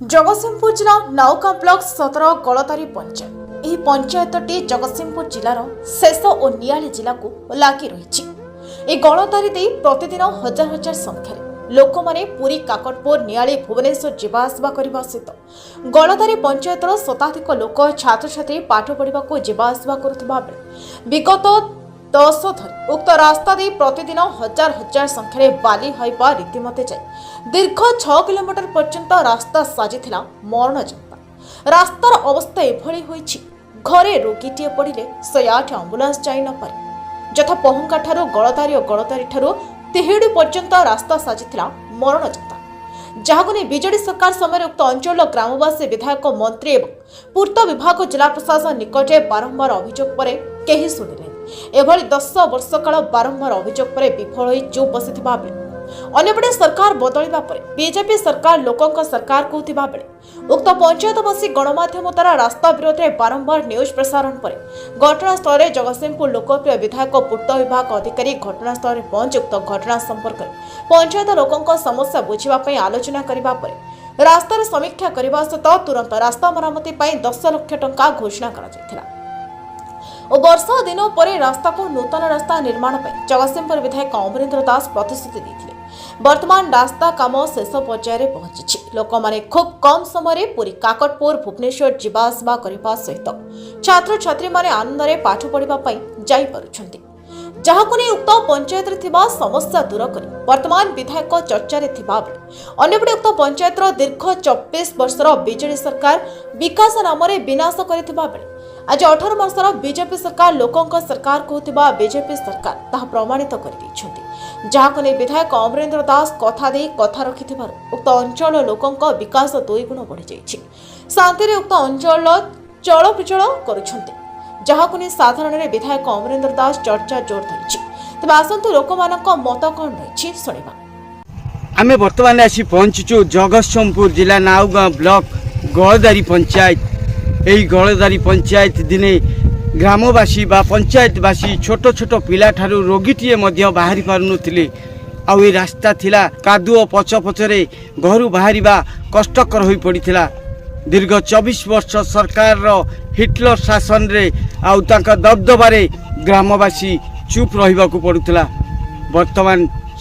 ଜଗତସିଂହପୁର ଜିଲ୍ଲା ନାଉଗାଁ ବ୍ଲକ ସଦର ଗଳଦାରୀ ପଞ୍ଚାୟତ। ଏହି ପଞ୍ଚାୟତଟି ଜଗତସିଂହପୁର ଜିଲ୍ଲାର ଶେଷ ଓ ନିଆଳି ଜିଲ୍ଲାକୁ ଲାଗି ରହିଛି। ଏହି ଗଳଦାରୀ ଦେଇ ପ୍ରତିଦିନ ହଜାର ହଜାର ସଂଖ୍ୟାରେ ଲୋକମାନେ ପୁରୀ, କାକଟପୁର, ନିଆଳି, ଭୁବନେଶ୍ୱର ଯିବା ଆସିବା କରିବା ସହିତ ଗଳଦାରୀ ପଞ୍ଚାୟତର ଶତାଧିକ ଲୋକ, ଛାତ୍ରଛାତ୍ରୀ ପାଠ ପଢ଼ିବାକୁ ଯିବା ଆସିବା କରୁଥିବା ବେଳେ ବିଗତ 10 ଧରି ଉକ୍ତ ରାସ୍ତା ଦେଇ ପ୍ରତିଦିନ ହଜାର ହଜାର ସଂଖ୍ୟାରେ ବାଲି ହାଇବା ରୀତିମତେ ଯାଇ ଦୀର୍ଘ 6 କିଲୋମିଟର ପର୍ଯ୍ୟନ୍ତ ରାସ୍ତା ସାଜିଥିଲା ମରଣଯନ୍ତା। ରାସ୍ତାର ଅବସ୍ଥା ଏଭଳି ହୋଇଛି, ଘରେ ରୋଗୀଟିଏ ପଡ଼ିଲେ 108 ଆମ୍ବୁଲାନ୍ସ ଯାଇ ନପାରେ। ଯଥା ପହଙ୍ଗାଠାରୁ ଗଳଦାରୀ ଓ ଗଳଦାରୀଠାରୁ ତିହିଡ଼ି ପର୍ଯ୍ୟନ୍ତ ରାସ୍ତା ସାଜିଥିଲା ମରଣଯନ୍ତା, ଯାହାକୁ ନେଇ ବିଜେଡି ସରକାର ସମୟରେ ଉକ୍ତ ଅଞ୍ଚଳର ଗ୍ରାମବାସୀ ବିଧାୟକ, ମନ୍ତ୍ରୀ ଏବଂ ପୂର୍ତ୍ତ ବିଭାଗ, ଜିଲ୍ଲା ପ୍ରଶାସନ ନିକଟରେ ବାରମ୍ବାର ଅଭିଯୋଗ ପରେ କେହି ଶୁଣିଲେନି। ଏଭଳି 10 ବର୍ଷ କାଳ ବାରମ୍ବାର ଅଭିଯୋଗ ପରେ ବିଫଳ ହୋଇ ଚୁପ୍ ବସିଥିବା ବେଳେ ଅନ୍ୟପଟେ ସରକାର ବଦଳିବା ପରେ ବିଜେପି ସରକାର ଲୋକଙ୍କ ସରକାର କହୁଥିବା ବେଳେ ଉକ୍ତ ପଞ୍ଚାୟତବାସୀ ଗଣମାଧ୍ୟମ ଦ୍ୱାରା ରାସ୍ତା ବିରୋଧରେ ବାରମ୍ବାର ନ୍ୟୁଜ୍ ପ୍ରସାରଣ ପରେ ଘଟଣାସ୍ଥଳରେ ଜଗତସିଂହପୁର ଲୋକପ୍ରିୟ ବିଧାୟକ, ପୂର୍ତ୍ତ ବିଭାଗ ଅଧିକାରୀ ଘଟଣାସ୍ଥଳରେ ପହଞ୍ଚି ଉକ୍ତ ଘଟଣା ସମ୍ପର୍କରେ ପଞ୍ଚାୟତ ଲୋକଙ୍କ ସମସ୍ୟା ବୁଝିବା ପାଇଁ ଆଲୋଚନା କରିବା ପରେ ରାସ୍ତାର ସମୀକ୍ଷା କରିବା ସହିତ ତୁରନ୍ତ ରାସ୍ତା ମରାମତି ପାଇଁ 10 ଲକ୍ଷ ଟଙ୍କା ଘୋଷଣା କରାଯାଇଥିଲା ଓ ବର୍ଷ ଦିନ ପରେ ରାସ୍ତାକୁ ନୂତନ ରାସ୍ତା ନିର୍ମାଣ ପାଇଁ ଜଗତସିଂହପୁର ବିଧାୟକ ଅମରେନ୍ଦ୍ର ଦାସ ପ୍ରତିଶ୍ରୁତି ଦେଇଥିଲେ। ବର୍ତ୍ତମାନ ରାସ୍ତା କାମ ଶେଷ ପର୍ଯ୍ୟାୟରେ ପହଞ୍ଚିଛି। ଲୋକମାନେ ଖୁବ୍ କମ୍ ସମୟରେ ପୁରୀ, କାକଟପୁର, ଭୁବନେଶ୍ୱର ଯିବା ଆସିବା କରିବା ସହିତ ଛାତ୍ରଛାତ୍ରୀମାନେ ଆନନ୍ଦରେ ପାଠ ପଢ଼ିବା ପାଇଁ ଯାଇପାରୁଛନ୍ତି, ଯାହାକୁ ନେଇ ଉକ୍ତ ପଞ୍ଚାୟତରେ ଥିବା ସମସ୍ୟା ଦୂର କରି ବର୍ତ୍ତମାନ ବିଧାୟକ ଚର୍ଚ୍ଚାରେ ଥିବାବେଳେ ଅନ୍ୟପଟେ ଉକ୍ତ ପଞ୍ଚାୟତର ଦୀର୍ଘ 24 ବର୍ଷର ବିଜେଡି ସରକାର ବିକାଶ ନାମରେ ବିନାଶ କରିଥିବା ବେଳେ ଆଜି 18 ମାସର ବିଜେପି ସରକାର ଲୋକଙ୍କ ସରକାର କହୁଥିବା ବିଜେପି ସରକାର ତାହା ପ୍ରମାଣିତ କରିଦେଇଛନ୍ତି, ଯାହାକୁ ନେଇ ବିଧାୟକ ଅମରେନ୍ଦ୍ର ଦାସ କଥା ଦେଇ କଥା ରଖିଥିବାରୁ ଉକ୍ତ ଅଞ୍ଚଳ ଲୋକଙ୍କ ବିକାଶ ଦୁଇଗୁଣ ବଢ଼ିଯାଇଛି। ଶାନ୍ତିରେ ଉକ୍ତ ଅଞ୍ଚଳ ଚଳପ୍ରଚଳ କରୁଛନ୍ତି, ଯାହାକୁ ନେଇ ସାଧାରଣରେ ବିଧାୟକ ଅମରେନ୍ଦ୍ର ଦାସ ଚର୍ଚ୍ଚା ଜୋର ଧରିଛି। ତେବେ ଆସନ୍ତୁ, ଲୋକମାନଙ୍କ ମତ କ'ଣ ରହିଛି ଶୁଣିବା। ଆମେ ବର୍ତ୍ତମାନ ଆସି ପହଞ୍ଚିଛୁ ଜଗତସିଂହପୁର ଜିଲ୍ଲା ନାଉଗାଁ ବ୍ଲକ ଗଳଦାରୀ ପଞ୍ଚାୟତ। ଏହି ଗଳଦାରୀ ପଞ୍ଚାୟତ ଦିନେ ଗ୍ରାମବାସୀ ବା ପଞ୍ଚାୟତବାସୀ ଛୋଟ ଛୋଟ ପିଲାଠାରୁ ରୋଗୀଟିଏ ମଧ୍ୟ ବାହାରି ପାରୁନଥିଲେ। ଆଉ ଏ ରାସ୍ତା ଥିଲା କାଦୁଅ ପଚପଚରେ ଘରୁ ବାହାରିବା କଷ୍ଟକର ହୋଇପଡ଼ିଥିଲା। ଦୀର୍ଘ 24 ବର୍ଷ ସରକାରର ହିଟଲର ଶାସନରେ ଆଉ ତାଙ୍କ ଦବଦବାରେ ଗ୍ରାମବାସୀ ଚୁପ୍ ରହିବାକୁ ପଡ଼ୁଥିଲା। ବର୍ତ୍ତମାନ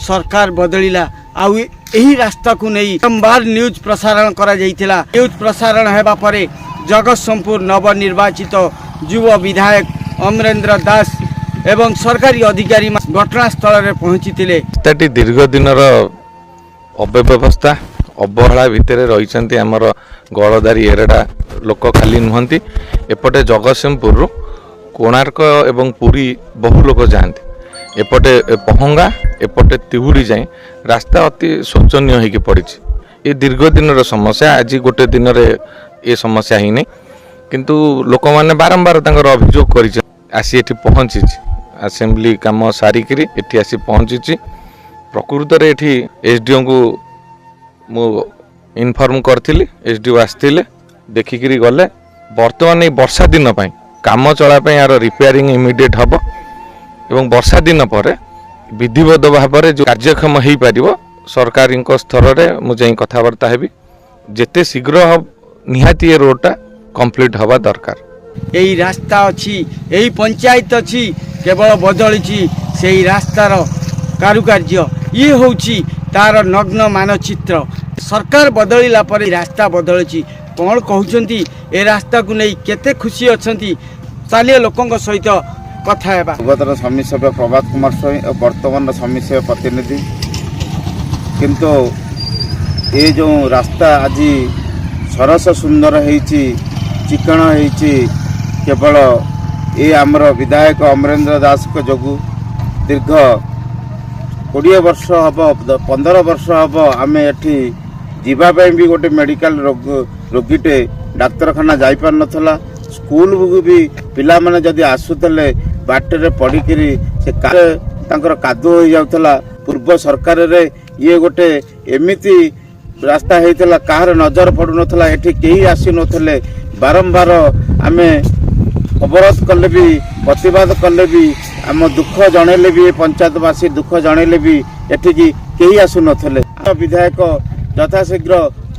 ସରକାର ବଦଳିଲା ଆଉ ଏହି ରାସ୍ତାକୁ ନେଇ ବାରମ୍ବାର ନ୍ୟୁଜ୍ ପ୍ରସାରଣ କରାଯାଇଥିଲା। ନ୍ୟୁଜ୍ ପ୍ରସାରଣ ହେବା ପରେ ଜଗତସିଂହପୁର ନବନିର୍ବାଚିତ ଯୁବ ବିଧାୟକ ଅମରେନ୍ଦ୍ର ଦାସ ଏବଂ ସରକାରୀ ଅଧିକାରୀ ଘଟଣାସ୍ଥଳରେ ପହଞ୍ଚିଥିଲେ। ରାସ୍ତାଟି ଦୀର୍ଘ ଦିନର ଅବ୍ୟବସ୍ଥା, ଅବହେଳା ଭିତରେ ରହିଛନ୍ତି। ଆମର ଗଳଦାରୀ ଏରଡ଼ା ଲୋକ ଖାଲି ନୁହନ୍ତି, ଏପଟେ ଜଗତସିଂହପୁରରୁ କୋଣାର୍କ ଏବଂ ପୁରୀ ବହୁ ଲୋକ ଯାଆନ୍ତି। ଏପଟେ ପହଙ୍ଗା, ଏପଟେ ତିହୁଡ଼ି ଯାଏଁ ରାସ୍ତା ଅତି ଶୋଚନୀୟ ହେଇକି ପଡ଼ିଛି। ଏ ଦୀର୍ଘ ଦିନର ସମସ୍ୟା, ଆଜି ଗୋଟେ ଦିନରେ ଏ ସମସ୍ୟା ହେଇନି। କିନ୍ତୁ ଲୋକମାନେ ବାରମ୍ବାର ତାଙ୍କର ଅଭିଯୋଗ କରିଛନ୍ତି। ଆସି ଏଠି ପହଞ୍ଚିଛି, ଆସେମ୍ବଲି କାମ ସାରିକିରି ଏଠି ଆସି ପହଞ୍ଚିଛି। ପ୍ରକୃତରେ ଏଠି ଏସ୍ଡିଓଙ୍କୁ ମୁଁ ଇନଫର୍ମ କରିଥିଲି, ଏସ୍ଡିଓ ଆସିଥିଲେ, ଦେଖିକିରି ଗଲେ। ବର୍ତ୍ତମାନ ଏଇ ବର୍ଷା ଦିନ ପାଇଁ କାମ ଚଳା ପାଇଁ ଆର ରିପେୟାରିଂ ଇମିଡ଼ିଏଟ୍ ହେବ ଏବଂ ବର୍ଷା ଦିନ ପରେ ବିଧିବଦ୍ଧ ଭାବରେ ଯେଉଁ କାର୍ଯ୍ୟକ୍ଷମ ହେଇପାରିବ, ସରକାରୀଙ୍କ ସ୍ତରରେ ମୁଁ ଯାଇ କଥାବାର୍ତ୍ତା ହେବି। ଯେତେ ଶୀଘ୍ର ନିହାତି ଏ ରୋଡ଼ଟା କମ୍ପ୍ଲିଟ୍ ହେବା ଦରକାର। ଏଇ ରାସ୍ତା ଅଛି, ଏଇ ପଞ୍ଚାୟତ ଅଛି, କେବଳ ବଦଳିଛି ସେଇ ରାସ୍ତାର କାରୁକାର୍ଯ୍ୟ। ଇଏ ହେଉଛି ତାର ନଗ୍ନ ମାନଚିତ୍ର। ସରକାର ବଦଳିଲା ପରେ ରାସ୍ତା ବଦଳିଛି। କ'ଣ କହୁଛନ୍ତି, ଏ ରାସ୍ତାକୁ ନେଇ କେତେ ଖୁସି ଅଛନ୍ତି, ସ୍ଥାନୀୟ ଲୋକଙ୍କ ସହିତ କଥା ହେବା। ପୂର୍ବତନ ସମିତି ସଭ୍ୟ ପ୍ରଭାତ କୁମାର ସ୍ୱାଇଁ ଓ ବର୍ତ୍ତମାନର ସମିତି ସଭ୍ୟ ପ୍ରତିନିଧି। କିନ୍ତୁ ଏ ଯେଉଁ ରାସ୍ତା ଆଜି ସରସ ସୁନ୍ଦର ହେଇଛି, ଚିକଣ ହେଇଛି, କେବଳ ଏ ଆମର ବିଧାୟକ ଅମରେନ୍ଦ୍ର ଦାସଙ୍କ ଯୋଗୁଁ। ଦୀର୍ଘ 20 ବର୍ଷ ହେବ, 15 ବର୍ଷ ହେବ, ଆମେ ଏଠି ଯିବା ପାଇଁ ବି ଗୋଟେ ମେଡ଼ିକାଲ ରୋଗୀଟେ ଡାକ୍ତରଖାନା ଯାଇପାରୁନଥିଲା। ସ୍କୁଲକୁ ବି ପିଲାମାନେ ଯଦି ଆସୁଥିଲେ, ବାଟରେ ପଡ଼ିକିରି ସେ ତାଙ୍କର କାଦୁଅ ହୋଇଯାଉଥିଲା। ପୂର୍ବ ସରକାରରେ ଇଏ ଗୋଟେ ଏମିତି ରାସ୍ତା ହେଇଥିଲା, କାହାର ନଜର ପଡ଼ୁନଥିଲା, ଏଠି କେହି ଆସିନଥିଲେ। ବାରମ୍ବାର ଆମେ ଅବରୋଧ କଲେ ବି, ପ୍ରତିବାଦ କଲେ ବି, ଆମ ଦୁଃଖ ଜଣେଇଲେ ବି, ପଞ୍ଚାୟତବାସୀ ଦୁଃଖ ଜଣେଇଲେ ବି ଏଠିକି କେହି ଆସୁନଥିଲେ। ବିଧାୟକ ଯଥାଶୀଘ୍ର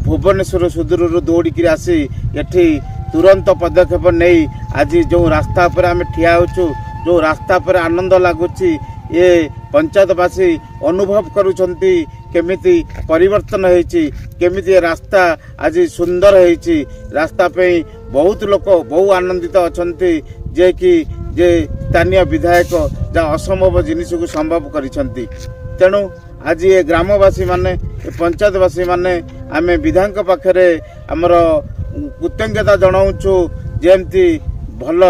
ଭୁବନେଶ୍ୱର ସୁଦୂରରୁ ଦୌଡ଼ିକିରି ଆସି ଏଠି ତୁରନ୍ତ ପଦକ୍ଷେପ ନେଇ ଆଜି ଯେଉଁ ରାସ୍ତା ଉପରେ ଆମେ ଠିଆ ହେଉଛୁ, ଯେଉଁ ରାସ୍ତା ଉପରେ ଆନନ୍ଦ ଲାଗୁଛି, ଏ ପଞ୍ଚାୟତବାସୀ ଅନୁଭବ କରୁଛନ୍ତି କେମିତି ପରିବର୍ତ୍ତନ ହେଇଛି, କେମିତି ଏ ରାସ୍ତା ଆଜି ସୁନ୍ଦର ହେଇଛି। ରାସ୍ତା ପାଇଁ ବହୁତ ଲୋକ ବହୁ ଆନନ୍ଦିତ ଅଛନ୍ତି, ଯିଏକି ଯେ ସ୍ଥାନୀୟ ବିଧାୟକ ଯାହା ଅସମ୍ଭବ ଜିନିଷକୁ ସମ୍ଭବ କରିଛନ୍ତି। ତେଣୁ ଆଜି ଏ ଗ୍ରାମବାସୀମାନେ, ଏ ପଞ୍ଚାୟତବାସୀମାନେ ଆମେ ବିଧାୟକଙ୍କ ପାଖରେ ଆମର କୃତଜ୍ଞତା ଜଣାଉଛୁ, ଯେମିତି ଭଲ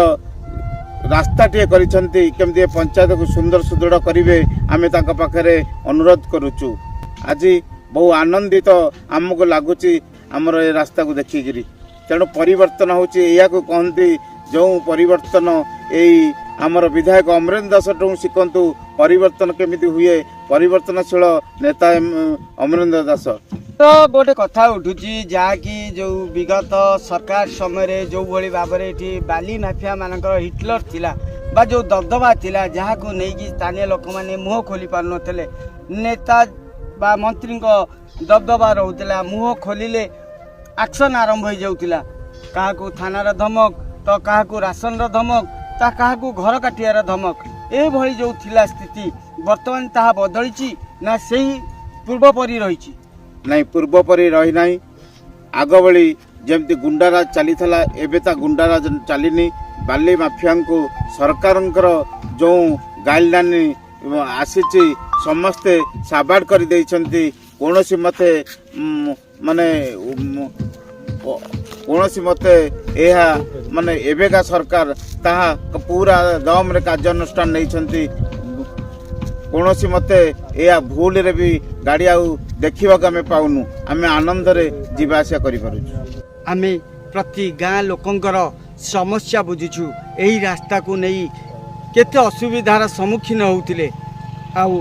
ରାସ୍ତାଟିଏ କରିଛନ୍ତି, କେମିତି ଏ ପଞ୍ଚାୟତକୁ ସୁନ୍ଦର ସୁଦୃଢ଼ କରିବେ, ଆମେ ତାଙ୍କ ପାଖରେ ଅନୁରୋଧ କରୁଛୁ। ଆଜି ବହୁ ଆନନ୍ଦିତ ଆମକୁ ଲାଗୁଛି ଆମର ଏ ରାସ୍ତାକୁ ଦେଖିକିରି। ତେଣୁ ପରିବର୍ତ୍ତନ ହେଉଛି ଏହାକୁ କହନ୍ତି, ଯେଉଁ ପରିବର୍ତ୍ତନ ଏଇ ଆମର ବିଧାୟକ ଅମରେନ୍ଦ୍ର ଦାସଠୁ ଶିଖନ୍ତୁ ପରିବର୍ତ୍ତନ କେମିତି ହୁଏ। ପରିବର୍ତ୍ତନଶୀଳ ନେତା ଅମରେନ୍ଦ୍ର ଦାସ। ତ ଗୋଟେ କଥା ଉଠୁଛି, ଯାହାକି ଯେଉଁ ବିଗତ ସରକାର ସମୟରେ ଯେଉଁଭଳି ଭାବରେ ଏଠି ବାଲି ମାଫିଆ ମାନଙ୍କର ହିଟଲର ଥିଲା ବା ଯେଉଁ ଦବଦବା ଥିଲା, ଯାହାକୁ ନେଇକି ସ୍ଥାନୀୟ ଲୋକମାନେ ମୁହଁ ଖୋଲି ପାରୁନଥିଲେ, ନେତା ବା ମନ୍ତ୍ରୀଙ୍କ ଦବଦବା ରହୁଥିଲା, ମୁହଁ ଖୋଲିଲେ ଆକ୍ସନ୍ ଆରମ୍ଭ ହେଇଯାଉଥିଲା, କାହାକୁ ଥାନାର ଧମକ ତ କାହାକୁ ରାସନର ଧମକ ତା କାହାକୁ ଘର କାଟିବାର ଧମକ, ଏଭଳି ଯେଉଁ ଥିଲା ସ୍ଥିତି, ବର୍ତ୍ତମାନ ତାହା ବଦଳିଛି ନା ସେଇ ପୂର୍ବ ପରି ରହିଛି? ନାଇଁ, ପୂର୍ବ ପରି ରହିନାହିଁ। ଆଗ ଭଳି ଯେମିତି ଗୁଣ୍ଡାରାଜ ଚାଲିଥିଲା, ଏବେ ତା ଗୁଣ୍ଡାରାଜ ଚାଲିନି। ବାଲି ମାଫିଆଙ୍କୁ ସରକାରଙ୍କର ଯେଉଁ ଗାଇଡ଼ଲାଇନ୍ ଆସିଛି, ସମସ୍ତେ ସାବାଡ଼ କରିଦେଇଛନ୍ତି। କୌଣସି ମତେ ମାନେ କୌଣସି ମତେ ଏହା ମାନେ ଏବେକା ସରକାର ତାହା ପୁରା ଦମରେ କାର୍ଯ୍ୟାନୁଷ୍ଠାନ ନେଇଛନ୍ତି। କୌଣସି ମତେ ଏହା ଭୁଲରେ ବି ଗାଡ଼ି ଆଉ ଦେଖିବାକୁ ଆମେ ପାଉନୁ। ଆମେ ଆନନ୍ଦରେ ଯିବା ଆସିବା କରିପାରୁଛୁ। ଆମେ ପ୍ରତି ଗାଁ ଲୋକଙ୍କର ସମସ୍ୟା ବୁଝୁଛୁ, ଏହି ରାସ୍ତାକୁ ନେଇ କେତେ ଅସୁବିଧାର ସମ୍ମୁଖୀନ ହେଉଥିଲେ, ଆଉ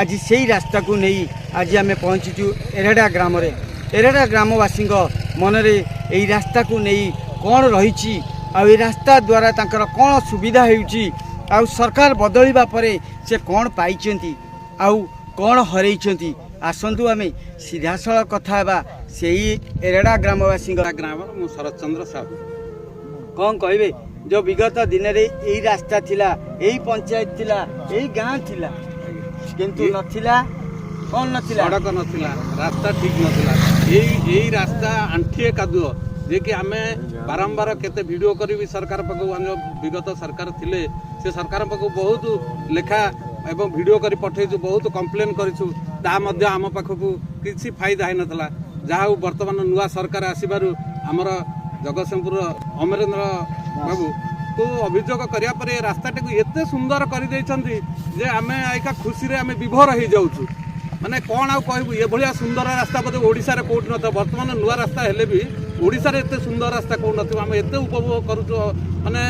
ଆଜି ସେଇ ରାସ୍ତାକୁ ନେଇ ଆଜି ଆମେ ପହଞ୍ଚିଛୁ ଏରେଡ଼ା ଗ୍ରାମରେ। ଏରେଡ଼ା ଗ୍ରାମବାସୀଙ୍କ ମନରେ ଏହି ରାସ୍ତାକୁ ନେଇ କ'ଣ ରହିଛି, ଆଉ ଏ ରାସ୍ତା ଦ୍ୱାରା ତାଙ୍କର କ'ଣ ସୁବିଧା ହେଉଛି, ଆଉ ସରକାର ବଦଳିବା ପରେ ସେ କ'ଣ ପାଇଛନ୍ତି ଆଉ କ'ଣ ହରେଇଛନ୍ତି, ଆସନ୍ତୁ ଆମେ ସିଧାସଳଖ କଥା ହେବା ସେଇ ଏରେଡ଼ା ଗ୍ରାମବାସୀଙ୍କ। ଗ୍ରାମର ମୁଁ ଶରତ ଚନ୍ଦ୍ର ସାହୁ। କ'ଣ କହିବେ, ଯେଉଁ ବିଗତ ଦିନରେ ଏଇ ରାସ୍ତା ଥିଲା, ଏଇ ପଞ୍ଚାୟତ ଥିଲା, ଏଇ ଗାଁ ଥିଲା, କିନ୍ତୁ ନଥିଲା, କ'ଣ ନଥିଲା? ସଡ଼କ ନଥିଲା, ରାସ୍ତା ଠିକ ନଥିଲା। ଏଇ ରାସ୍ତା ଆଣ୍ଠିଏ କାଦୁଅ, ଯିଏକି ଆମେ ବାରମ୍ବାର କେତେ ଭିଡ଼ିଓ କରିବି ସରକାର ପାଖକୁ, ଆମ ବିଗତ ସରକାର ଥିଲେ ସେ ସରକାର ପାଖକୁ ବହୁତ ଲେଖା ଏବଂ ଭିଡ଼ିଓ କରି ପଠେଇଛୁ, ବହୁତ କମ୍ପ୍ଲେନ୍ କରିଛୁ, ତା ମଧ୍ୟ ଆମ ପାଖକୁ କିଛି ଫାଇଦା ହେଇନଥିଲା। ଯାହା ହଉ, ବର୍ତ୍ତମାନ ନୂଆ ସରକାର ଆସିବାରୁ ଆମର ଜଗତସିଂହପୁରର ଅମରେନ୍ଦ୍ର ବାବୁକୁ ଅଭିଯୋଗ କରିବା ପରେ ଏ ରାସ୍ତାଟିକୁ ଏତେ ସୁନ୍ଦର କରିଦେଇଛନ୍ତି ଯେ ଆମେ ଏକା ଖୁସିରେ ଆମେ ବିଭୋର ହେଇଯାଉଛୁ। ମାନେ କ'ଣ ଆଉ କହିବୁ, ଏଭଳିଆ ସୁନ୍ଦର ରାସ୍ତା ବୋଧେ ଓଡ଼ିଶାରେ କେଉଁଠି ନଥିବ। ବର୍ତ୍ତମାନ ନୂଆ ରାସ୍ତା ହେଲେ ବି ଓଡ଼ିଶାରେ ଏତେ ସୁନ୍ଦର ରାସ୍ତା କେଉଁଠି ନଥିବ। ଆମେ ଏତେ ଉପଭୋଗ କରୁଛୁ, ମାନେ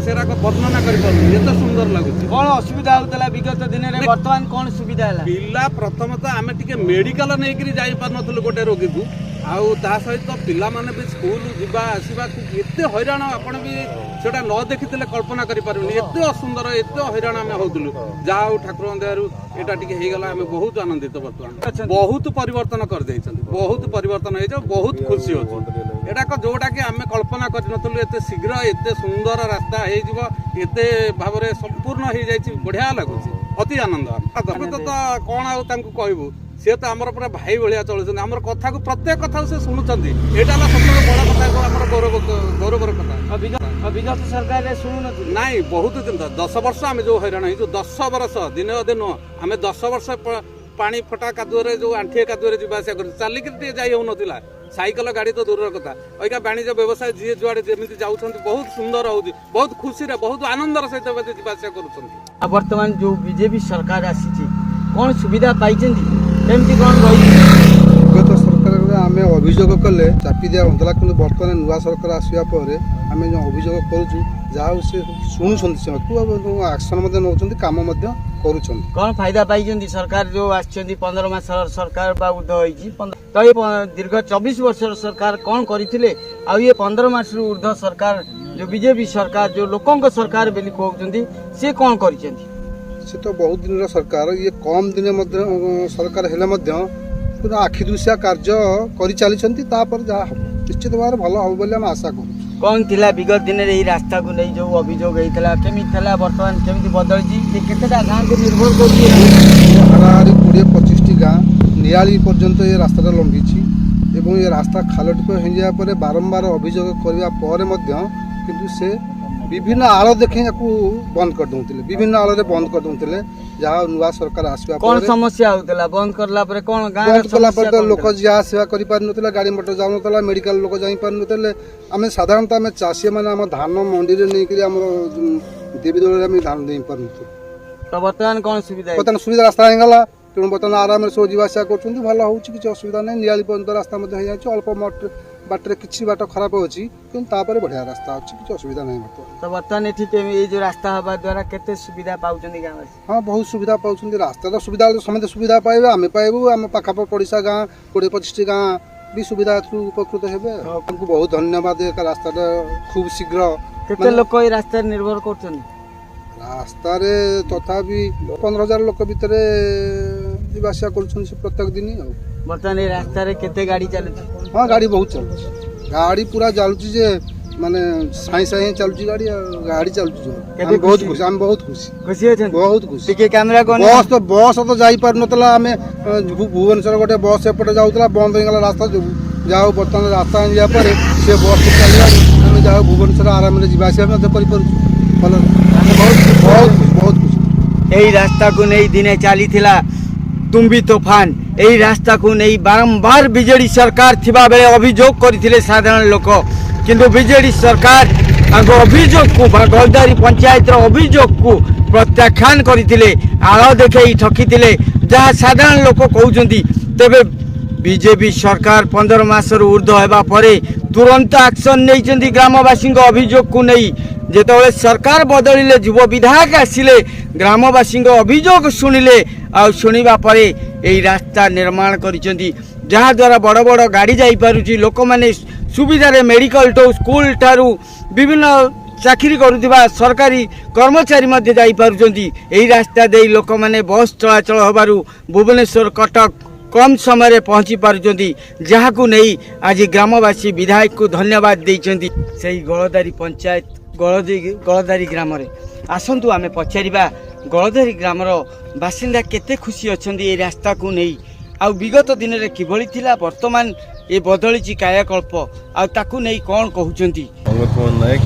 ସେରାକ ବର୍ଣ୍ଣନା କରିପାରୁନୁ, ଏତେ ସୁନ୍ଦର ଲାଗୁଛି। କ'ଣ ଅସୁବିଧା ହେଉଥିଲା ବିଗତ ଦିନରେ, ବର୍ତ୍ତମାନ କ'ଣ ସୁବିଧା ହେଲା? ପିଲା ପ୍ରଥମତଃ ଆମେ ଟିକେ ମେଡ଼ିକାଲ ନେଇକରି ଯାଇପାରୁନଥିଲୁ ଗୋଟେ ରୋଗୀକୁ, ଆଉ ତା ସହିତ ପିଲାମାନେ ବି ସ୍କୁଲ ଯିବା ଆସିବାକୁ ଏତେ ହଇରାଣ, ଆପଣ ବି ସେଟା ନ ଦେଖିଥିଲେ କଳ୍ପନା କରିପାରିବେନି, ଏତେ ଅସୁନ୍ଦର, ଏତେ ହଇରାଣ ଆମେ ହଉଥିଲୁ। ଯାହା ହଉ, ଠାକୁରଙ୍କ ଦୟାରୁ ଏଇଟା ଟିକେ ହେଇଗଲା, ଆମେ ବହୁତ ଆନନ୍ଦିତ। ବର୍ତ୍ତମାନ ବହୁତ ପରିବର୍ତ୍ତନ କରିଦେଇଛନ୍ତି, ବହୁତ ପରିବର୍ତ୍ତନ ହେଇଛି, ବହୁତ ଖୁସି ଅଛୁ। ଏଟାକ ଯୋଉଟାକି ଆମେ କଳ୍ପନା କରିନଥିଲୁ ଏତେ ଶୀଘ୍ର ଏତେ ସୁନ୍ଦର ରାସ୍ତା ହେଇଯିବ, ଏତେ ଭାବରେ ସମ୍ପୂର୍ଣ୍ଣ ହେଇଯାଇଛି, ବଢିଆ ଲାଗୁଛି, ଅତି ଆନନ୍ଦ। ଆମେ ତ କ'ଣ ଆଉ ତାଙ୍କୁ କହିବୁ, ସିଏ ତ ଆମର ପୁରା ଭାଇ ଭଳିଆ ଚଳୁଛନ୍ତି, ଆମର କଥାକୁ ପ୍ରତ୍ୟେକ କଥାକୁ ସେ ଶୁଣୁଛନ୍ତି। ଏଇଟା ହେଲା ସବୁଠାରୁ ବଡ଼ କଥା ଏବଂ ଆମର ଗୌରବର କଥା। ଆଉ ବିଗତ ସରକାରରେ ଶୁଣୁନଥିଲେ? ନାଇଁ, ବହୁତ ଦିନ, 10 ବର୍ଷ ଆମେ ଯୋଉ ହଇରାଣ ହେଇଛୁ, 10 ବର୍ଷ, ଦିନେ ଅଧେ ନୁହଁ, ଆମେ 10 ବର୍ଷ ପାଣି ଫଟା କାଦୁଅରେ, ଯୋଉ ଆଣ୍ଠିଏ କାଦୁଅରେ ଯିବା ଆସିବା କରୁଛୁ, ଚାଲିକିରି ଟିକେ ଯାଇ ହଉନଥିଲା, ସାଇକେଲ ଗାଡ଼ି ତ ଦୂରର କଥା। ଅଇକା ବାଣିଜ୍ୟ ବ୍ୟବସାୟ ଯିଏ ଯୁଆଡ଼େ ଯେମିତି ଯାଉଛନ୍ତି, ବହୁତ ସୁନ୍ଦର ହଉଛି, ବହୁତ ଖୁସିରେ, ବହୁତ ଆନନ୍ଦର ସହିତ ଏବେ ଯିବା ଆସିବା କରୁଛନ୍ତି। ଆଉ ବର୍ତ୍ତମାନ ଯେଉଁ ବିଜେପି ସରକାର ଆସିଛି, କ'ଣ ସୁବିଧା ପାଇଛନ୍ତି, କେମିତି କ'ଣ ରହିଛି? ବିଗତ ସରକାରରେ ଆମେ ଅଭିଯୋଗ କଲେ ଚାପି ଦିଆହେଉଥିଲା, କିନ୍ତୁ ବର୍ତ୍ତମାନ ନୂଆ ସରକାର ଆସିବା ପରେ ଆମେ ଯେଉଁ ଅଭିଯୋଗ କରୁଛୁ, ଯାହା ହଉ ସେ ଶୁଣୁଛନ୍ତି ସେକୁ ଆଉ ଆକ୍ସନ୍ ମଧ୍ୟ ନେଉଛନ୍ତି, କାମ ମଧ୍ୟ କରୁଛନ୍ତି। କ'ଣ ଫାଇଦା ପାଇଛନ୍ତି ସରକାର ଯେଉଁ ଆସିଛନ୍ତି, 15 ମାସର ସରକାର ବା ଉର୍ଦ୍ଧ୍ୱ ହେଇଛି, ତ ଏ ଦୀର୍ଘ 24 ବର୍ଷର ସରକାର କ'ଣ କରିଥିଲେ, ଆଉ ଇଏ 15 ମାସରୁ ଉର୍ଦ୍ଧ୍ୱ ସରକାର ଯେଉଁ ବିଜେପି ସରକାର, ଯେଉଁ ଲୋକଙ୍କ ସରକାର ବୋଲି କହୁଛନ୍ତି, ସେ କ'ଣ କରିଛନ୍ତି? ସେ ତ ବହୁତ ଦିନର ସରକାର, ଇଏ କମ୍ ଦିନ ମଧ୍ୟ ସରକାର ହେଲେ ମଧ୍ୟ ପୁରା ଆଖି ଦୃଶିଆ କାର୍ଯ୍ୟ କରିଚାଲିଛନ୍ତି। ତାପରେ ଯାହା ହେବ ନିଶ୍ଚିତ ଭାବରେ ଭଲ ହେବ ବୋଲି ଆମେ ଆଶା କରୁଛୁ। କ'ଣ ଥିଲା ବିଗତ ଦିନରେ ଏଇ ରାସ୍ତାକୁ ନେଇ ଯେଉଁ ଅଭିଯୋଗ ହେଇଥିଲା, କେମିତି ଥିଲା, ବର୍ତ୍ତମାନ କେମିତି ବଦଳିଛି, ଏ କେତେଟା ଗାଁକୁ ନିର୍ଭର କରୁଛି? ହାରାହାରି 20-25ଟି ଗାଁ, ନିଆଳି ପର୍ଯ୍ୟନ୍ତ ଏ ରାସ୍ତାଟା ଲମ୍ବିଛି ଏବଂ ଏ ରାସ୍ତା ଖାଲ ଢିପ ହେଇଯିବା ପରେ ବାରମ୍ବାର ଅଭିଯୋଗ କରିବା ପରେ ମଧ୍ୟ କିନ୍ତୁ ସେ ବିଭିନ୍ନ ଆଳ ଦେଖେଇ ୟାକୁ ବନ୍ଦ କରିଦେଉଥିଲେ, ବିଭିନ୍ନ ଆଳରେ ବନ୍ଦ କରିଦେଉଥିଲେ। ଯାହା ନୂଆ ସରକାର ଆସିବା କ'ଣ ପରେ ସମସ୍ୟା ହଉଥିଲା ବନ୍ଦ କଲା ପରେ? କ'ଣ ଗାଁ ବନ୍ଦ କଲା ପରେ ତ ଲୋକ ଯିବା ଆସିବା କରିପାରୁନଥିଲେ, ଗାଡ଼ି ମଟର ଯାଉନଥିଲା, ମେଡ଼ିକାଲ ଲୋକ ଯାଇପାରୁନଥିଲେ। ଆମେ ସାଧାରଣତଃ ଆମେ ଚାଷୀମାନେ ଆମ ଧାନ ମଣ୍ଡିରେ ନେଇକରି ଆମର ଦେବୀ ଦୋଳରେ ଆମେ ଧାନ ଦେଇପାରୁନଥିଲୁ। ତ ବର୍ତ୍ତମାନ କ'ଣ ସୁବିଧା ହେଇଛି? ବର୍ତ୍ତମାନ ସୁବିଧା ରାସ୍ତା ହେଇଗଲା, ତେଣୁ ବର୍ତ୍ତମାନ ଆରାମରେ ସବୁ ଯିବା ଆସିବା କରୁଛନ୍ତି, ଭଲ ହେଉଛି, କିଛି ଅସୁବିଧା ନାହିଁ। ନିଆଳି ପର୍ଯ୍ୟନ୍ତ ରାସ୍ତା ମଧ୍ୟ ହେଇଯାଉଛି। ଅଳ୍ପ ବାଟରେ କିଛି ବାଟ ଖରାପ ଅଛି, କିନ୍ତୁ ତାପରେ ବଢ଼ିଆ ରାସ୍ତା ଅଛି, କିଛି ଅସୁବିଧା ନାହିଁ ବର୍ତ୍ତମାନ। ତ ବର୍ତ୍ତମାନ ଏଠି ଏଇ ଯୋଉ ରାସ୍ତା ହେବା ଦ୍ୱାରା କେତେ ସୁବିଧା ପାଉଛନ୍ତି ଗାଁବାସୀ? ହଁ, ବହୁତ ସୁବିଧା ପାଉଛନ୍ତି। ରାସ୍ତାର ସୁବିଧା ହେଲେ ସମସ୍ତେ ସୁବିଧା ପାଇବେ, ଆମେ ପାଇବୁ, ଆମ ପାଖାପାଖି ପଡ଼ିଶା ଗାଁ 20-25ଟି ଗାଁ ବି ସୁବିଧା ଏଥିରୁ ଉପକୃତ ହେବେ। ତାଙ୍କୁ ବହୁତ ଧନ୍ୟବାଦ। ଏ ରାସ୍ତାଟା ଖୁବ୍ ଶୀଘ୍ର କେତେ ଲୋକ ଏଇ ରାସ୍ତାରେ ନିର୍ଭର କରୁଛନ୍ତି? ରାସ୍ତାରେ ତଥାପି 15,000 ଲୋକ ଭିତରେ ଯିବା ଆସିବା କରୁଛନ୍ତି ସେ ପ୍ରତ୍ୟେକ ଦିନ। ଆଉ ବର୍ତ୍ତମାନ ଏଇ ରାସ୍ତାରେ କେତେ ଗାଡ଼ି ଚାଲୁଛି? ହଁ, ଗାଡ଼ି ବହୁତ ଚାଲୁଛି, ଗାଡ଼ି ପୁରା ଚାଲୁଛି ଯେ ମାନେ ସାଇଁ ସାଇଁ ଚାଲୁଛି ଗାଡ଼ି, ଆଉ ଗାଡ଼ି ଚାଲୁଛି ଜୋର। କେତେ ଆମେ ବହୁତ ଖୁସି? ଖୁସି, ଆମେ ବହୁତ ଖୁସି। ଖୁସି ଅଛନ୍ତି? ବହୁତ ଖୁସି। ଟିକେ କ୍ୟାମେରା ବସ୍ ତ ଯାଇପାରୁନଥିଲା। ଆମେ ଭୁବନେଶ୍ୱର ଗୋଟେ ବସ୍ ଏପଟେ ଯାଉଥିଲା, ବନ୍ଦ ହେଇଗଲା ରାସ୍ତା ଯୋଗୁଁ। ଯାହା ହଉ ବର୍ତ୍ତମାନ ରାସ୍ତା ହେଇଯିବା ପରେ ସେ ବସ୍ ଚାଲିଲାଣି, ଆମେ ଯାହା ହଉ ଭୁବନେଶ୍ୱର ଆରାମରେ ଯିବା ଆସିବା ମଧ୍ୟ କରିପାରୁଛୁ ଭଲ। ବହୁତ ବହୁତ ଖୁସି, ବହୁତ ଖୁସି। ଏଇ ରାସ୍ତାକୁ ନେଇ ଦିନେ ଚାଲିଥିଲା ତୁମ୍ବି ତୋଫାନ। ଏଇ ରାସ୍ତାକୁ ନେଇ ବାରମ୍ବାର ବିଜେଡି ସରକାର ଥିବାବେଳେ ଅଭିଯୋଗ କରିଥିଲେ ସାଧାରଣ ଲୋକ, କିନ୍ତୁ ବିଜେଡି ସରକାର ତାଙ୍କ ଅଭିଯୋଗକୁ ବା ଗଳଦାରୀ ପଞ୍ଚାୟତର ଅଭିଯୋଗକୁ ପ୍ରତ୍ୟାଖ୍ୟାନ କରିଥିଲେ, ଆଳ ଦେଖେଇ ଠକିଥିଲେ, ଯାହା ସାଧାରଣ ଲୋକ କହୁଛନ୍ତି। ତେବେ ବିଜେପି ସରକାର 15 ମାସରୁ ଉର୍ଦ୍ଧ୍ୱ ହେବା ପରେ ତୁରନ୍ତ ଆକ୍ସନ୍ ନେଇଛନ୍ତି ଗ୍ରାମବାସୀଙ୍କ ଅଭିଯୋଗକୁ ନେଇ। ଯେତେବେଳେ ସରକାର ବଦଳିଲେ, ଯୁବ ବିଧାୟକ ଆସିଲେ, ଗ୍ରାମବାସୀଙ୍କ ଅଭିଯୋଗ ଶୁଣିଲେ, ଆଉ ଶୁଣିବା ପରେ ଏଇ ରାସ୍ତା ନିର୍ମାଣ କରିଛନ୍ତି, ଯାହାଦ୍ୱାରା ବଡ଼ ବଡ଼ ଗାଡ଼ି ଯାଇପାରୁଛି। ଲୋକମାନେ ସୁବିଧାରେ ମେଡ଼ିକାଲ ଠୁ ସ୍କୁଲ ଠାରୁ ବିଭିନ୍ନ ଚାକିରି କରୁଥିବା ସରକାରୀ କର୍ମଚାରୀ ମଧ୍ୟ ଯାଇପାରୁଛନ୍ତି। ଏହି ରାସ୍ତା ଦେଇ ଲୋକମାନେ ବସ୍ ଚଳାଚଳ ହେବାରୁ ଭୁବନେଶ୍ୱର, କଟକ କମ୍ ସମୟରେ ପହଞ୍ଚି ପାରୁଛନ୍ତି, ଯାହାକୁ ନେଇ ଆଜି ଗ୍ରାମବାସୀ ବିଧାୟକକୁ ଧନ୍ୟବାଦ ଦେଇଛନ୍ତି। ସେଇ ଗଳଦାରୀ ପଞ୍ଚାୟତ ଗଳଦାରୀ ଗ୍ରାମରେ ଆସନ୍ତୁ ଆମେ ପଚାରିବା ଗଳଦାରୀ ଗ୍ରାମର ବାସିନ୍ଦା କେତେ ଖୁସି ଅଛନ୍ତି ଏଇ ରାସ୍ତାକୁ ନେଇ, ଆଉ ବିଗତ ଦିନରେ କିଭଳି ଥିଲା, ବର୍ତ୍ତମାନ ଏ ବଦଳିଛି କାୟାକଳ୍ପ, ଆଉ ତାକୁ ନେଇ କ'ଣ କହୁଛନ୍ତି। ପଙ୍କଜ କୁମାର ନାୟକ।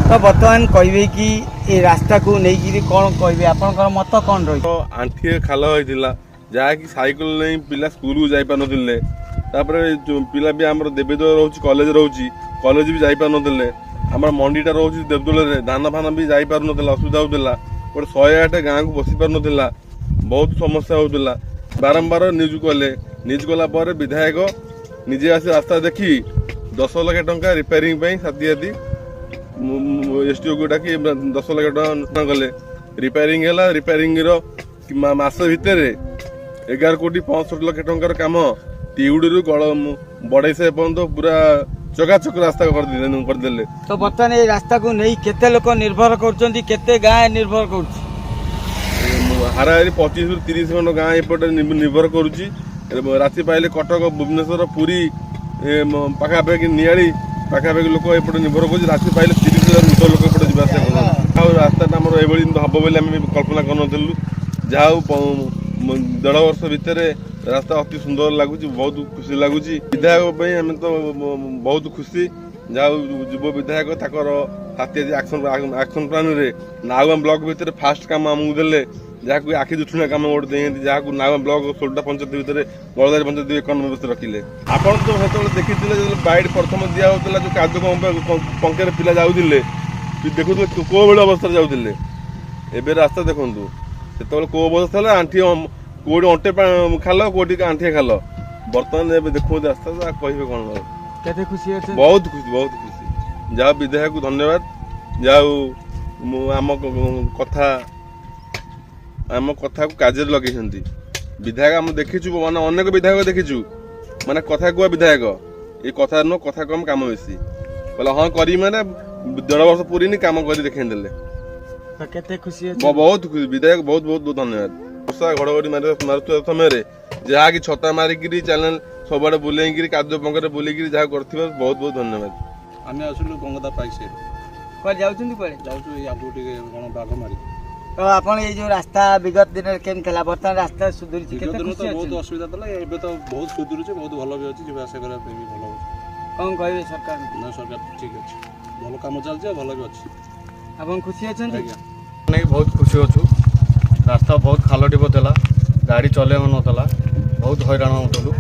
ତ ବର୍ତ୍ତମାନ କହିବେ କି ଏ ରାସ୍ତାକୁ ନେଇକିରି କ'ଣ କହିବେ, ଆପଣଙ୍କର ମତ କ'ଣ ରହିଛି? ଆଣ୍ଠିଏ ଖାଲ ହେଇଥିଲା, ଯାହାକି ସାଇକେଲ ନେଇ ପିଲା ସ୍କୁଲକୁ ଯାଇପାରୁନଥିଲେ। ତାପରେ ଯୋଉ ପିଲା ବି ଆମର ଦେବୀଦୋଳ ରହୁଛି, କଲେଜ ରହୁଛି, କଲେଜ ବି ଯାଇପାରୁନଥିଲେ। ଆମର ମଣ୍ଡିଟା ରହୁଛି ଦେବଦୋଳରେ, ଧାନ ଫାନ ବି ଯାଇପାରୁନଥିଲା, ଅସୁବିଧା ହେଉଥିଲା। ଗୋଟେ 108 ଗାଁକୁ ବସି ପାରୁନଥିଲା, ବହୁତ ସମସ୍ୟା ହେଉଥିଲା। ବାରମ୍ବାର ନ୍ୟୁଜ୍ କଲେ, ନ୍ୟୁଜ୍ କଲା ପରେ ବିଧାୟକ ନିଜେ ଆସି ରାସ୍ତା ଦେଖି 10 ଲକ୍ଷ ଟଙ୍କା ରିପେୟାରିଂ ପାଇଁ ସାଥି ସାଥି ଏସ୍ ଡି ଓକୁ ଡାକି 10 ଲକ୍ଷ ଟଙ୍କା କଲେ। ରିପେୟାରିଂ ହେଲା। ରିପେୟାରିଂର ମାସ ଭିତରେ 11 କୋଟି 65 ଲକ୍ଷ ଟଙ୍କାର କାମ ତିଉଡ଼ିରୁ ଗଳ ବଡ଼େଇ ପର୍ଯ୍ୟନ୍ତ ପୁରା ଚକାଚକ ରାସ୍ତା କରିଦେଲେ। ତ ବର୍ତ୍ତମାନ ଏଇ ରାସ୍ତାକୁ ନେଇ କେତେ ଲୋକ ନିର୍ଭର କରୁଛନ୍ତି, କେତେ ଗାଁ ନିର୍ଭର କରୁଛି? ହାରାହାରି 25ରୁ 30 ଖଣ୍ଡ ଗାଁ ଏପଟେ ନିର୍ଭର କରୁଛି। ଏବଂ ରାତି ପାଇଲେ କଟକ, ଭୁବନେଶ୍ୱର, ପୁରୀ ପାଖାପାଖି, ନିଆଳି ପାଖାପାଖି ଲୋକ ଏପଟେ ନିର୍ଭର କରୁଛି। ରାତି ପାଇଲେ 30,000 ଉର୍ଦ୍ଧ୍ୱ ଲୋକ ଏପଟେ ଯିବା ଆସିବା କରୁଛନ୍ତି। ଆଉ ରାସ୍ତାଟା ଆମର ଏଭଳି ହବ ବୋଲି ଆମେ କଳ୍ପନା କରିନଥିଲୁ। ଯାହା ହଉ ଦେଢ଼ ବର୍ଷ ଭିତରେ ରାସ୍ତା ଅତି ସୁନ୍ଦର ଲାଗୁଛି, ବହୁତ ଖୁସି ଲାଗୁଛି। ବିଧାୟକ ପାଇଁ ଆମେ ତ ବହୁତ ଖୁସି। ଯାହା ହଉ ଯୁବ ବିଧାୟକ ତାଙ୍କର ସାଥି ଆଜି ଆକ୍ସନ ପ୍ଲାନରେ ନାଉଗାଁ ବ୍ଲକ ଭିତରେ ଫାଷ୍ଟ କାମ ଆମକୁ ଦେଲେ, ଯାହାକୁ ଆଖି ଦୁଠୁଣା କାମ ଗୋଟେ ଦେଇଛନ୍ତି, ଯାହାକୁ ନାଉଗାଁ ବ୍ଲକ 16ଟା ପଞ୍ଚାୟତ ଭିତରେ ଗଳଦାରୀ ପଞ୍ଚାୟତ ଏକ ନମ୍ବର ରଖିଲେ। ଆପଣ ତ ସେତେବେଳେ ଦେଖିଥିଲେ, ଯେତେବେଳେ ବାଇଟ୍ ପ୍ରଥମ ଦିଆ ହେଉଥିଲା, ଯୋଉ କାଦୁଅ ପଙ୍କରେ ପିଲା ଯାଉଥିଲେ, ଦେଖୁଥିଲେ କୋଉ ଭଳି ଅବସ୍ଥାରେ ଯାଉଥିଲେ। ଏବେ ରାସ୍ତା ଦେଖନ୍ତୁ, ସେତେବେଳେ କୋଉ ଅବସ୍ଥା ଥିଲା, ଆଣ୍ଠିଏ କୋଉଠି ଅଣ୍ଟେ ଖାଲ, କୋଉଠି ଆଣ୍ଠିଏ ଖାଲ। ବର୍ତ୍ତମାନ ଏବେ ଦେଖନ୍ତୁ ରାସ୍ତା, ଯାହା କହିବେ କଣ ଆଉ। କେତେ ଖୁସି ଅଛନ୍ତି? ବହୁତ ଖୁସି, ବହୁତ ଖୁସି। ଯାହା ବିଧାୟକକୁ ଧନ୍ୟବାଦ। ଯାହା ହଉ ମୁଁ ଆମ କଥାକୁ କାର୍ଯ୍ୟରେ ଲଗେଇଛନ୍ତି ବିଧାୟକ। ଆମେ ଦେଖିଛୁ, ମାନେ ଅନେକ ବିଧାୟକ ଦେଖିଛୁ, ମାନେ କଥା କୁହା ବିଧାୟକ, ଏ କଥା ନୁହଁ, କଥା କମ କାମ ବେଶୀ। କହିଲେ ହଁ କରିବି, ମାନେ ଦେଢ଼ ବର୍ଷ ପୁରିନି କାମ କରି ଦେଖେଇ ଦେଲେ। ତ କେତେ ଖୁସି ଅଛନ୍ତି? ବହୁତ ଖୁସି ବିଧାୟକ, ବହୁତ ବହୁତ ବହୁତ ଧନ୍ୟବାଦ। ବର୍ଷା ଘଡ଼ଘଡ଼ି ମାରୁଥିବା ସମୟରେ ଯାହାକି ଛତା ମାରିକିରି ଚ୍ୟାନେଲ ସବୁଆଡ଼େ ବୁଲେଇକିରି କାଦୁଅ ପଙ୍କରେ ବୁଲେଇକିରି ଯାହା କରିଥିବାରୁ ବହୁତ ବହୁତ ଧନ୍ୟବାଦ। ଆମେ ଆସିଲୁ ଗଙ୍ଗଦା ପାଇକ ସାଇଡ୍। କୁଆଡ଼େ ଯାଉଛନ୍ତି କୁଆଡ଼େ? ଯାଉଛୁ ଏଇ ଆଗକୁ ଟିକେ କ'ଣ ବାଘ ମାରି। ତ ଆପଣ ଏଇ ଯୋଉ ରାସ୍ତା ବିଗତ ଦିନରେ କେମିତି ଥିଲା, ବର୍ତ୍ତମାନ ରାସ୍ତା ସୁଧୁରିଛି, ବିଗତ କେତେ ଦିନ ତ ଖୁସି ବହୁତ ଅଛନ୍ତି? ଅସୁବିଧା ଥିଲା, ଏବେ ତ ବହୁତ ସୁଧୁରୁଛି, ବହୁତ ଭଲ ବି ଅଛି, ଯିବା ଆସିବା କରିବା ପାଇଁ ବି ଭଲ ଅଛି। କ'ଣ କହିବେ ସରକାରଙ୍କୁ? ନା, ସରକାର ଠିକ୍ ଅଛି, ଭଲ କାମ ଚାଲିଛି ଆଉ ଭଲ ବି ଅଛି। ଆପଣ ଖୁସି ଅଛନ୍ତି? ଆଜ୍ଞା। ନେଇକି ବହୁତ ଖୁସି ଅଛୁ। ରାସ୍ତା ବହୁତ ଖାଲ ଢିପ ଥିଲା, ଗାଡ଼ି ଚଲେଇ ହେଉନଥିଲା, ବହୁତ ହଇରାଣ ହେଉଥିଲୁ।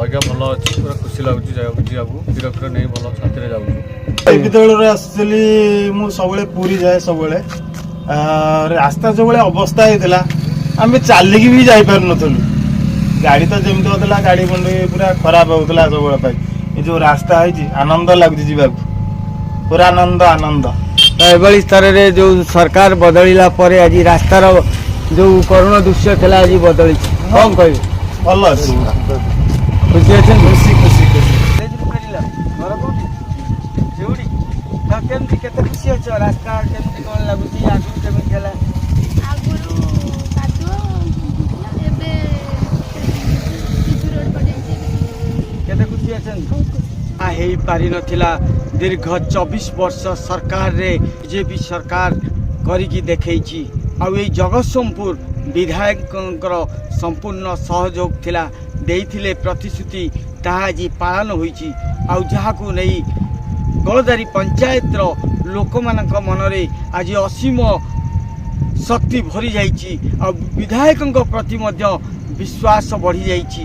ଅଇକା ଭଲ ଅଛି, ପୁରା ଖୁସି ଲାଗୁଛି ଯିବାକୁ ଯିବାକୁ କ୍ଷୀର ଫିର ନେଇ ଭଲ ଶାନ୍ତିରେ ଯାଉଛୁ। ବିଦ୍ୟାଳୟରେ ଆସୁଥିଲି ମୁଁ, ସବୁବେଳେ ପୁରୀ ଯାଏ ସବୁବେଳେ। ରାସ୍ତା ଯେଉଁଭଳିଆ ଅବସ୍ଥା ହେଇଥିଲା, ଆମେ ଚାଲିକି ବି ଯାଇପାରୁନଥିଲୁ। ଗାଡ଼ି ତ ଯେମିତି ହେଉଥିଲା, ଗାଡ଼ି ମଣ୍ଡି ପୁରା ଖରାପ ହେଉଥିଲା ସବୁବେଳେ ପାଇଁ। ଏ ଯେଉଁ ରାସ୍ତା ହେଇଛି, ଆନନ୍ଦ ଲାଗୁଛି ଯିବାକୁ, ପୁରା ଆନନ୍ଦ ଆନନ୍ଦ। ତ ଏଭଳି ସ୍ତରରେ ଯୋଉ ସରକାର ବଦଳିଲା ପରେ ଆଜି ରାସ୍ତାର ଯୋଉ କରୁଣ ଦୃଶ୍ୟ ଥିଲା, ଆଜି ବଦଳିଛି, କ'ଣ କହିବେ? ଭଲ ଅଛି। ଖୁସି ଅଛନ୍ତି? ଖୁସି ଖୁସି ଖୁସି। କଲେଜରୁ ଫେରିଲ, ଘର କୋଉଠି? ଶିଉଡ଼ି। ତ କେମିତି, କେତେ ଖୁସି ଅଛ? ରାସ୍ତା କେମିତି କ'ଣ ଲାଗୁଛି, ଆଗରୁ କେମିତି ଥିଲା? ଆଗରୁ କାଦୁଅ ଥିଲା, ଏବେ ପିଚୁ ରୋଡ଼ ପଡ଼ିଯାଇଛି ଏବେ। କେତେ ଖୁସି ଅଛନ୍ତି? ବହୁତ ଖୁସି। ହେଇପାରିନଥିଲା ଦୀର୍ଘ 24 ବର୍ଷ ସରକାରରେ, ବିଜେପି ସରକାର କରିକି ଦେଖେଇଛି। ଆଉ ଏଇ ଜଗତସିଂହପୁର ବିଧାୟକଙ୍କର ସମ୍ପୂର୍ଣ୍ଣ ସହଯୋଗ ଥିଲା, ଦେଇଥିଲେ ପ୍ରତିଶ୍ରୁତି, ତାହା ଆଜି ପାଳନ ହୋଇଛି। ଆଉ ଯାହାକୁ ନେଇ ଗଳଦାରୀ ପଞ୍ଚାୟତର ଲୋକମାନଙ୍କ ମନରେ ଆଜି ଅସୀମ ଶକ୍ତି ଭରି ଯାଇଛି, ଆଉ ବିଧାୟକଙ୍କ ପ୍ରତି ମଧ୍ୟ ବିଶ୍ୱାସ ବଢ଼ିଯାଇଛି।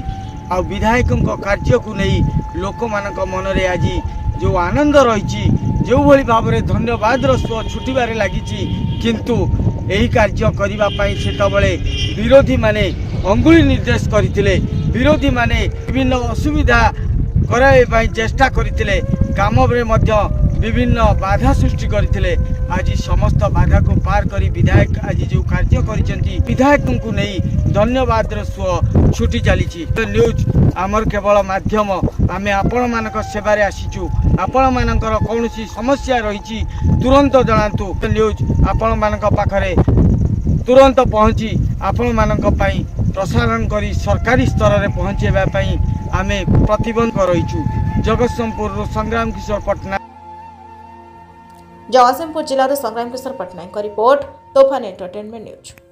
ଆଉ ବିଧାୟକଙ୍କ କାର୍ଯ୍ୟକୁ ନେଇ ଲୋକମାନଙ୍କ ମନରେ ଆଜି ଯେଉଁ ଆନନ୍ଦ ରହିଛି, ଯେଉଁଭଳି ଭାବରେ ଧନ୍ୟବାଦର ସୁଅ ଛୁଟିବାରେ ଲାଗିଛି। କିନ୍ତୁ ଏହି କାର୍ଯ୍ୟ କରିବା ପାଇଁ ସେତେବେଳେ ବିରୋଧୀମାନେ ଅଙ୍ଗୁଳି ନିର୍ଦ୍ଦେଶ କରିଥିଲେ, ବିରୋଧୀମାନେ ବିଭିନ୍ନ ଅସୁବିଧା କରାଇବା ପାଇଁ ଚେଷ୍ଟା କରିଥିଲେ, କାମରେ ମଧ୍ୟ ବିଭିନ୍ନ ବାଧା ସୃଷ୍ଟି କରିଥିଲେ। ଆଜି ସମସ୍ତ ବାଧାକୁ ପାର କରି ବିଧାୟକ ଆଜି ଯେଉଁ କାର୍ଯ୍ୟ କରିଛନ୍ତି, ବିଧାୟକଙ୍କୁ ନେଇ ଧନ୍ୟବାଦର ସୁଅ ଛୁଟି ଚାଲିଛି। ନ୍ୟୁଜ୍ ଆମର କେବଳ ମାଧ୍ୟମ, ଆମେ ଆପଣମାନଙ୍କ ସେବାରେ ଆସିଛୁ। ଆପଣମାନଙ୍କର କୌଣସି ସମସ୍ୟା ରହିଛି, ତୁରନ୍ତ ଜଣାନ୍ତୁ। ନ୍ୟୁଜ୍ ଆପଣମାନଙ୍କ ପାଖରେ ତୁରନ୍ତ ପହଞ୍ଚି ଆପଣମାନଙ୍କ ପାଇଁ ପ୍ରସାରଣ କରି ସରକାରୀ ସ୍ତରରେ ପହଞ୍ଚାଇବା ପାଇଁ ଆମେ ପ୍ରତିବଦ୍ଧ ରହିଛୁ। ଜଗତସିଂହପୁରରୁ ସଂଗ୍ରାମ କିଶୋର ପଟ୍ଟନାୟକ। ଜଗତସିଂହପୁର ଜିଲ୍ଲାରୁ ସଂଗ୍ରାମ କିଶୋର ପଟ୍ଟନାୟକଙ୍କ ରିପୋର୍ଟ, ତୋଫାନ ଏଣ୍ଟରଟେନମେଣ୍ଟ ନ୍ୟୁଜ୍।